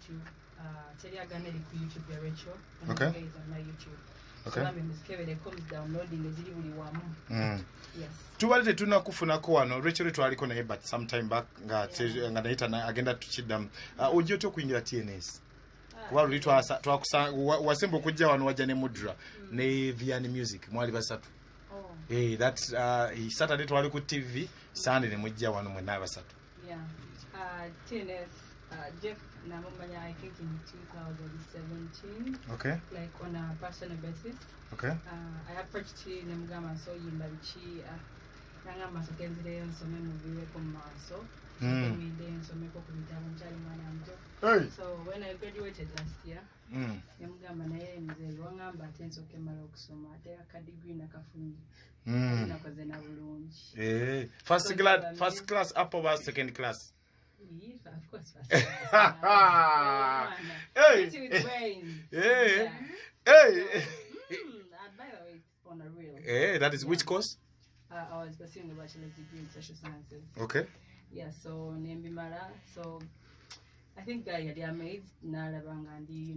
YouTube. Teri Agana eri ku YouTube ya Rachel. Okay. Is on my YouTube. Okay. So bambi muzikebereko, muzidownloading, eziri buli wamu. Yes. Tubadde tetunakufunako wano Rachel, twaliko naye but sometime back nga nga naye agenda tukiddamu. Ojja otya okuyingira TNS? Kuba luli wasemba okujja wano wajja ne Mudra ne Vian Music, mwali basatu. Oh. Eh, that Saturday twali ku TV, Sunday ne mujja wano mwenna abasatu. Yeah. TNS, Jeff namumanya I think in 2017, like on a personal basis. I approached him, nemugamba so yimba biki, nangamba nsooke nzireyo nsome muviireko mu maaso. Ngende nsomeko ku bitabo, nkyali mwana muto. Hey. So when I graduated last year, nemugamba naye nze wangamba ate nsooke mmala okusoma, ate akadigiri nakafunye. Nakoze na bulungi. Eh, first So class, you first class up oba second class? Yes, of course, first class. Hey. Pretty with brains. Hey. Yeah. Hey. And by the way, it's on a real. Eh, that is which course? I was pursuing a bachelor's degree in social sciences. Yeah, so nembimala. So I think guy yali amazed n'alaba nga ndi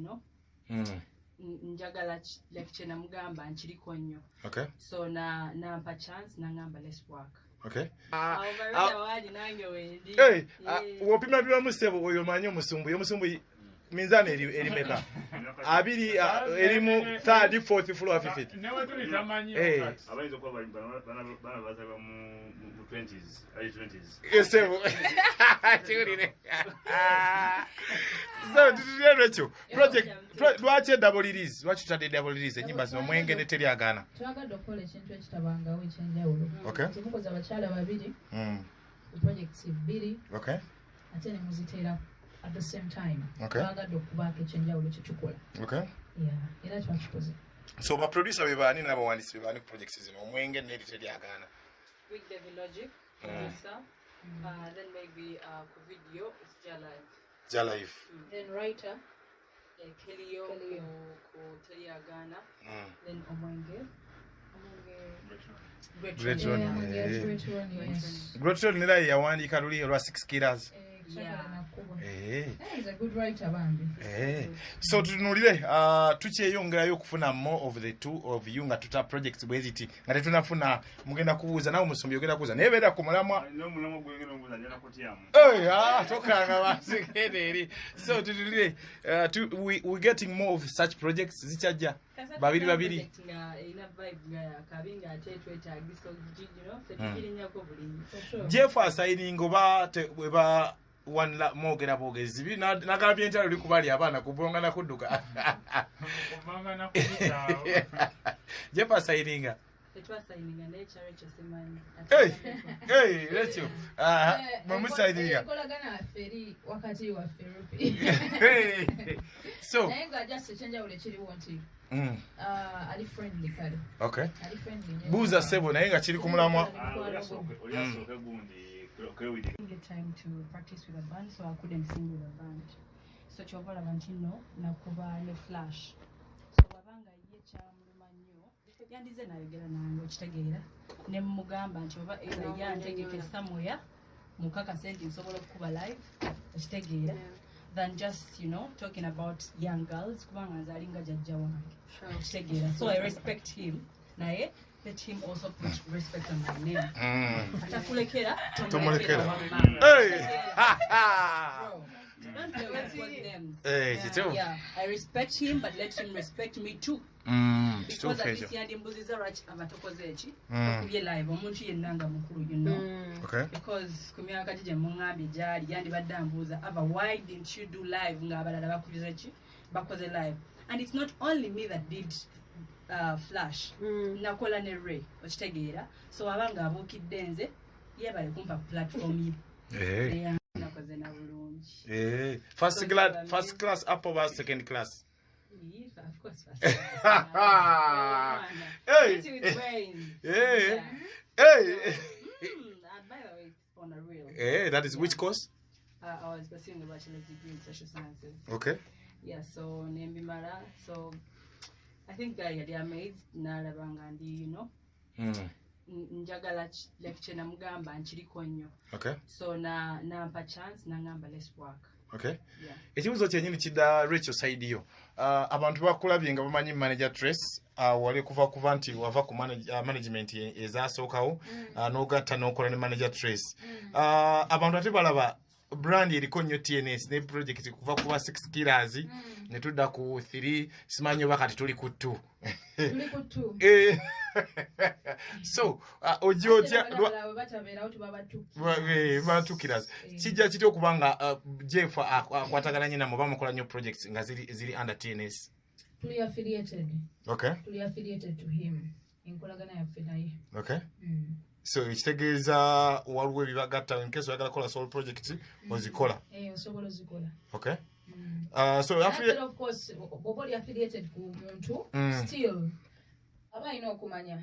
njagala like kye namugamba nkiriko nnyo. So na nampa chance, nangamba let's work. Awo barada waali nange wendi. Hey, Yeah. wopima bimamu ssebo, oyo omanyi omusumbu, omusumbu minzaani eri meka? Abiri, erimu third, fourth floor, fifth. Newetuli tamanyi. Eh. Kati. Abayinza okuba bana bazalibwa mu 20s, early 20s. Ssebo, kiwulire. So tutulire ekyo project lwaki double release? Lwaki tutadde double release ennyimba zino, Omwenge ne Teryagaana? Twagadde okukola ekintu ekitabangawo ekyenjawulo. Temukoze abakyala babiri ku projects bbiri ate ne muziteera at the same time. Twagadde okubaako ekyenjawulo kyetukola. Yeah, era twakikoze. So baproducer be baani n'abawandiisi be baani ku projects zino, Omwenge n'eri Teryagaana? Big Devil Logic, producer. Then maybe ku video, it's Ja Live. Ja Live. Then writer Kelio, Kelio. ku Teryagaana. Then Omwenge. Omwenge. Great Great Ronnie. Ronnie. Yeah, Omwenge, Great Ronnie, yes. Great Ronnie nera ye yawandiika luli olwa Six Killers. Eh, Kyagala Nakuba. Eh. He's a good writer bambi. Eh. So tutunulire, tukyeyongerayo okufuna more of the two of you nga tuta projects bwe ziti nga tetunafuna. Mugenda kubuuza nawe omusombi, ogenda kubuuza naye beera ku mulamwa. N'omulamwa gwengenda omubuuza njala kutyamu. Hey, ah, tokanga basigenda eri. So tutunulire, we getting more of such projects zikyajja babiri babiri. Project nga erina vibe nga yakabi nga ate twetagisa ffe tugirinnyako bulinyi. For sure. Jeff asayininga oba bweba wanla mwogera bwogezi nagalabye entalo luli kubali abaana kubonga nakudduka. Kubanga nakubitaawo. Jeff asayininga? Tetwasayininga naye kyalo ekyo simanyi. Hey, hey, Rachel. Ah, Eh, mwe musayininga. Enkolagana yaffe eri wakati waffe Rupi. Hey. So, Naye nga just ekyenjawulo ekiriwo nti ali friendly kale. Ali friendly nnyo. Buuza ssebo naye nga kiri ku mulamwa. Ah, oli asooke gundi kwewiri. Get time to practice with a band, so I couldn't sing with a band. So kyova olaba nti nno nakuba ne flash. So wabanga ye kyamuluma nnyo, yandize nayogera nange, okitegeera, ne mugamba nti oba either yantegeke somewhere mukakase nti nsobola okukuba live, okitegeera, than just talking about young girls, kubanga nze alinga jajja wange, okitegeera. So I respect him, naye let him also put respect on my name. Atakulekera Tomulekera. tomulekera wamma. Hey. Don't play with people's names. Eh, kituufu. Yeah, I respect him, but let him respect me too. Because Kituufu at ekyo. least yandimbuziza lwaki abatokoze eki okubye live omuntu yenna nga mukulu. Because ku myaka gye gye muŋŋambye gyali, yandibadde ambuuza, "Ava, why didn't you do live ng'abalala bakubize ki, bakoze live?" And it's not only me that did flash. Nakola ne Ray, okitegeera. So aba ng'abuukidde nze, yeebale kumpa platform ye. Eh. Yeah, nakoze na bulungi. Eh. First So class, you first class up oba second class? Yes, of course, first class. Hey. Pretty with brains. Hey. Yeah. Hey. And by the way, it's on a real. Eh, that is which course? I was pursuing a bachelor's degree in social sciences. Yeah, so nembimala. So I think guy yali amazed n'alaba nga ndi njagala like kye namugamba nkiriko nnyo. So na nampa chance, nangamba let's work. Okay. Yeah. Ekibuuzo kyennyini kidda Rachel side yo. Abantu bakulabye nga bamanyi manager Trace, wali kuva nti wava ku management ezasookawo, n'ogatta n'okola ne manager Trace. Abantu ate balaba brand eriko nnyo TNS ne project kuva kuba 6 Killers, ne tudda ku 3, simanyi oba kati tuli ku 2. Tuli ku 2. So ojja otya batabeerawo tuba 2 ba 2 Killers. Kijja kitya okuba nga Jeff akwatagana nnyo nammwe, bamukola nnyo projects nga ziri under TNS? Tuli affiliated. Okay. Tuli affiliated to him. Enkolagana yaffe naye. Okay. So ekitegeeza waliwo ebibagatta in case oyagala kukola soul project ozikola. Osobola ozikola. Okay. So of course bw'oba oli affiliated ku muntu, still aba alina okumanya.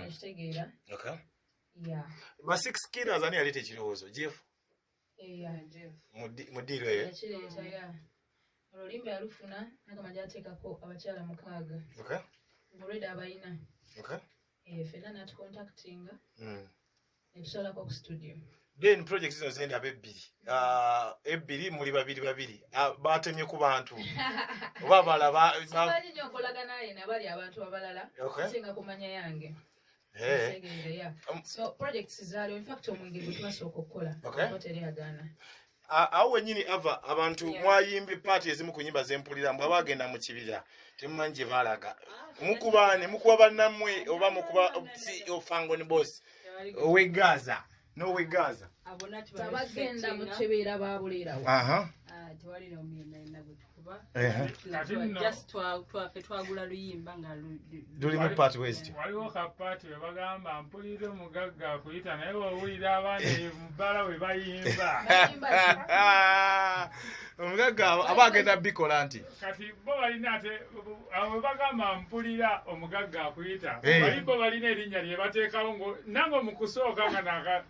Ekitegeera. Okay. Yeah. Ba 6 Killers ani yaleeta ekirowoozo? Jeff? Yeah, Jeff. Mu deal eyo? Yakireeta, yeah. Oluyimba yalufuna n'agamba gy'ateekako abakyala 6. Okay. Ng'already abalina. Okay. Ffenna n'atucontactinga. Ne tusalako ku studio. Then project zino zendaba ebbiri. Ebbiri muli babiri babiri. Batemye ku bantu. Oba abalala Simanyi nnyo nkolagana naye nabali abantu abalala. Okay. Singa kumanya yange. So projects zaaliwo, in fact omwenge gwe twasooka okukola. Okay. Teryagaana. Awo wennyini ava abantu mwayimbye paati ezimu ku nnyimba zempulira mbwe abagenda mu kibira temumanyi gye baalaga. Mukuba ne mukuba bannammwe oba mukuba CEO Fangone Boss ow'e Gaza n'ow'e Gaza. Tabagenda mu kibira baabuleerawo. Tewali n'omuyina yenna gwe tukuba. Just twaffe twagula luyimba nga lulimu paati wezityo. Waliwo ka paati we bagamba mpulira omugagga akuyita naye wowulira abaana mu bbala we bayimba. Omugagga aba agenda bikola nti. Kati bo balina ate abo we bagamba mpulira omugagga akuyita. Bali bo balina erinnya lye bateekawo nange mu kusooka nga naka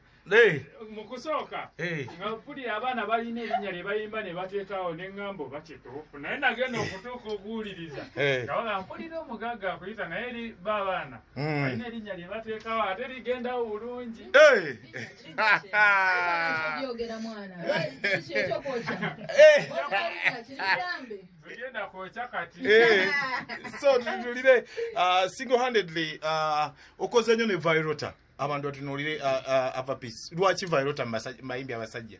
mu kusooka nga mpulira abaana balina erinnya lye bayimba ne bateekawo n'eŋŋambo bakituufu naye nagenda okutuuka okuwuliriza nga bagamba mpulira omugagga akuyita naye eri ba abaana balina erinnya lye bateekawo ate ligendawo bulungi. Byogera mwana kiki ekyokwokya tugenda kwokya kati. So tutulire single handedly okoze nnyo ne Vyroota. Abantu batunuulire Ava Peace. Lwaki Vyroota mayimbi abasajja?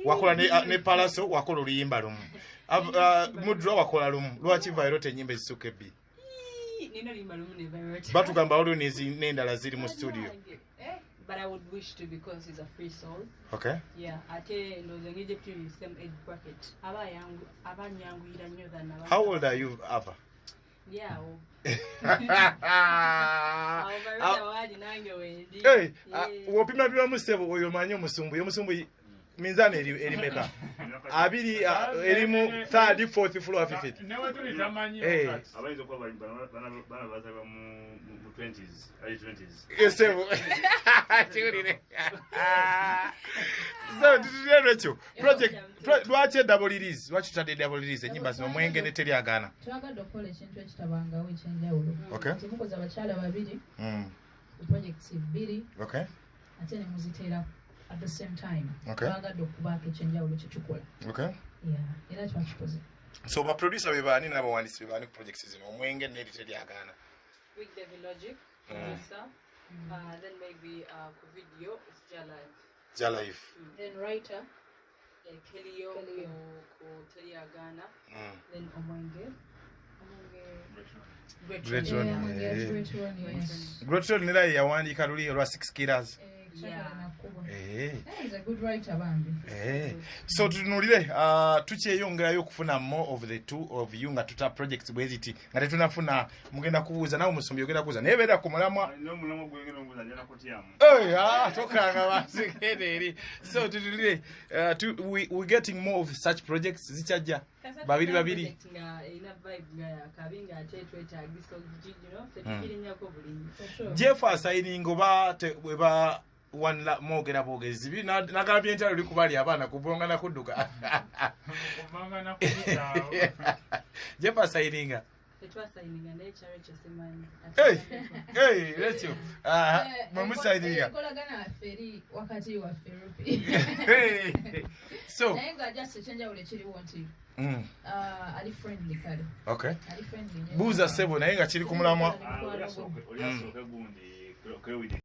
Wakola ne Palaso wakola oluyimba lumu. Mudra wakola lumu. Lwaki Vyroota ennyimba ezisukka ebbiri? Nina oluyimba lumu ne Vyroota. Batugamba waliwo n'endala ziri mu studio. But I would wish to because he's a free soul. Okay. Yeah, ate ndowooza engeri gye tuli mu same age bracket. Aba anyanguyira nnyo than abantu. How old are you, Ava? Yeah. Wopima biramu ssebo oyo omanyi omusumbu. Omusumbu minzaani eri meka? Abiri erimu third, fourth floor, fifth. Newe tuli tamanyi kati. Abayinza okuba bana bazaalibwa mu 20s, early 20s. Ssebo. Kiwulire. So tutulire Rachel. Project lwaki double release? Lwaki tutadde double release ennyimba zino omwenge ne Teryagaana? Twagadde okukola ekintu ekitabangawo ekyenjawulo. Okay. Mukoze abakyala babiri. Projects bbiri. Okay. Ate ne muziteera at the same time. Okay. Twagadde okubaako ekyenjawulo kye tukola. Okay. Yeah, era twakikoze. So ba producer be baani n'abawandiisi be baani ku projects zino omwenge ne Teryagaana? Big Devil Logic, producer. Then maybe ku video it's Jalife. Jalife. Then writer Kelio ku Teryagaana. Then Omwenge. Great Ron nera yawandiika luli olwa 6 Killers. He's a good writer bambi. So tutunulire tukyeyongerayo okufuna more of the two of you nga tuta projects bwe ziti nga tetunafuna mugenda kubuuza nawe omusumbi ogenda kubuuza naye beera ku mulamwa n'omulamwa gwengenda omubuuza njala kutyamu. Tokanga basigenda eri. So tutunulire we getting more of such projects zikyajja babiri babiri nga erina vibe nga yakabi nga ate twetaagisa fetukirinyako bulinyi. Jeff asayininga oba weba wanla mwogera bwogezi nagambye entalo li kubali abaana kubonga na kudduka. Kubanga na kudduka. Jeff asayininga. Tetwasayininga, naye ekya Rachel simanyi. Hey! Hey, Rachel, ah, mwe musayininga. Enkolagana yaffe eri wakati waffe, Rupi. Hey. So Naye nga just ekyenjawulo ekiriwo nti ali friendly kale. Ali friendly nnyo. Buuza ssebo, naye nga kiri ku mulamwa. Ah, oli asooke gundi Crewid.